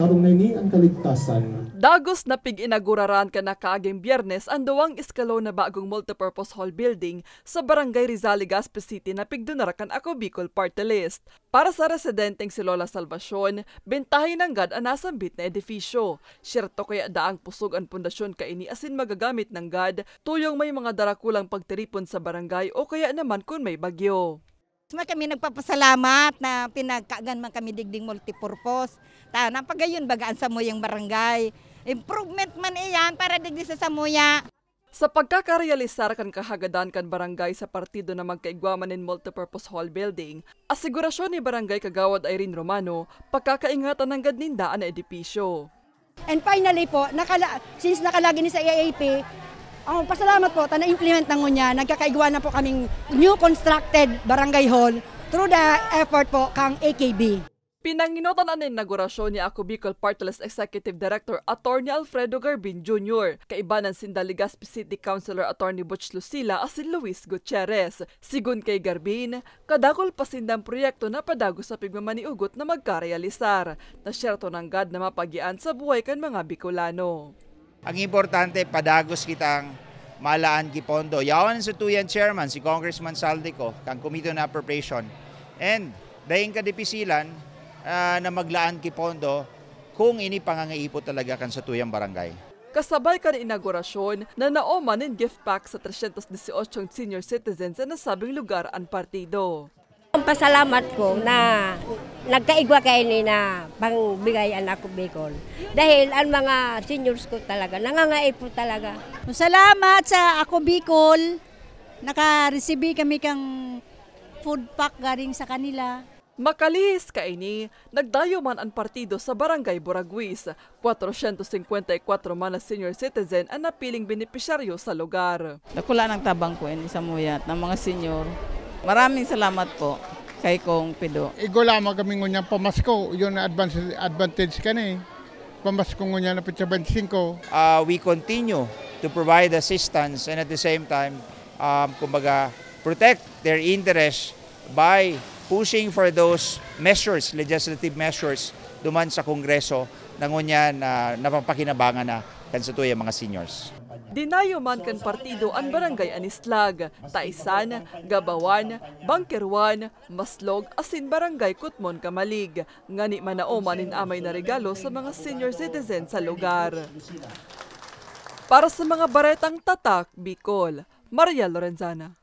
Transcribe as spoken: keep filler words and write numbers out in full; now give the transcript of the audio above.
Arong na ini ang kaligtasan. Dagos na pig-inaguraran kan nakaaging Biyernes an duwang eskalon na bagong multipurpose hall building sa Barangay Rizal, Legazpi City na pigdunar kan Ako Bicol Party List. Para sa residenteng si Lola Salvacion, bentahe nanggad an nasambit na edifisyo. Siyerto kaya daang pusog an pundasyon kaini asin magagamit nanggad tuyong may mga darakulang pagtiripon sa barangay o kaya naman kun may bagyo. Mas kami nagpapasalamat na pinagkagan man kami digding multipurpose. Ta, napagayon baga an samuyang barangay. Improvement man iyan para digdi sa samuya. Sa pagkakarealisar kan kahagadan kan barangay sa partido na magkaigwa man nin multipurpose hall building, asigurasyon ni Barangay Kagawad Irene Romano, pakakaingatan nanggad ninda an edipisyo. And finally po, nakala, since nakalagin sa A A P, ang pasalamat po, ta na-implement na ngunyan, nagkakaigwa na po kaming new constructed barangay hall through the effort po kang A K B. Pinanginotan an inaugurasyon ni Ako Bicol Party List Executive Director Attorney Alfredo Garbin Junior, kaibanan sinda Legazpi City Councilor Attorney Butch Lucila asin Luis Gutierrez. Sigon kay Garbin, kadakul pa sindang proyekto na padagos sa pigmamaniugot na magkarealisar, na siyerto nanggad na mapagian sa buhay kan mga Bicolano. Ang importante, padagos kitang malaan ki pondo. Yaon sa tuyang chairman, si Congressman Zaldy Co, kan Committee on Appropriation. And daing kadipisilan ah, na maglaan ki pondo kung ini pangangaipo talaga kan satuyang barangay. Kasabay kan inaugurasyon, nanao man nin gift pack sa tresyentos disyotsong senior citizens sa nasabing lugar an partido. Ang pasalamat ko na nagkaigwa kaini na pangbigay an Ako Bicol. Dahil ang mga seniors ko talaga, nangangaipo talaga. Salamat sa Ako Bicol, nakaresibi kami kang food pack galing sa kanila. Makalihis kaini, nagdayo man an partido sa Barangay Buraguis. Kwatrosyentos singkwenta y kwatro man na senior citizen an napiling benepisyaryo sa lugar. Dakula nang tabang ko ini sa muyat ng mga senior. Maraming salamat po kay Kong Pido. Igwa lamang kami ngunyan pamasko, yun na advance, advantage kani. Pamasko ngunyan na petsa twenty-five. Uh, we continue to provide assistance and at the same time, um, kumbaga, protect their interests by pushing for those measures, legislative measures, duman sa Kongreso na ngunyan na napapakinabangan na kan satuyang mga seniors. Dinayo man kan partido an Barangay Anislag, Taisan, Gabawan, Bangkerwan, Maslog asin Barangay Kutmon Kamalig, ngani manao man nin amay na regalo sa mga senior citizen sa lugar. Para sa mga baretang Tatak Bicol, Maria Lorenzana.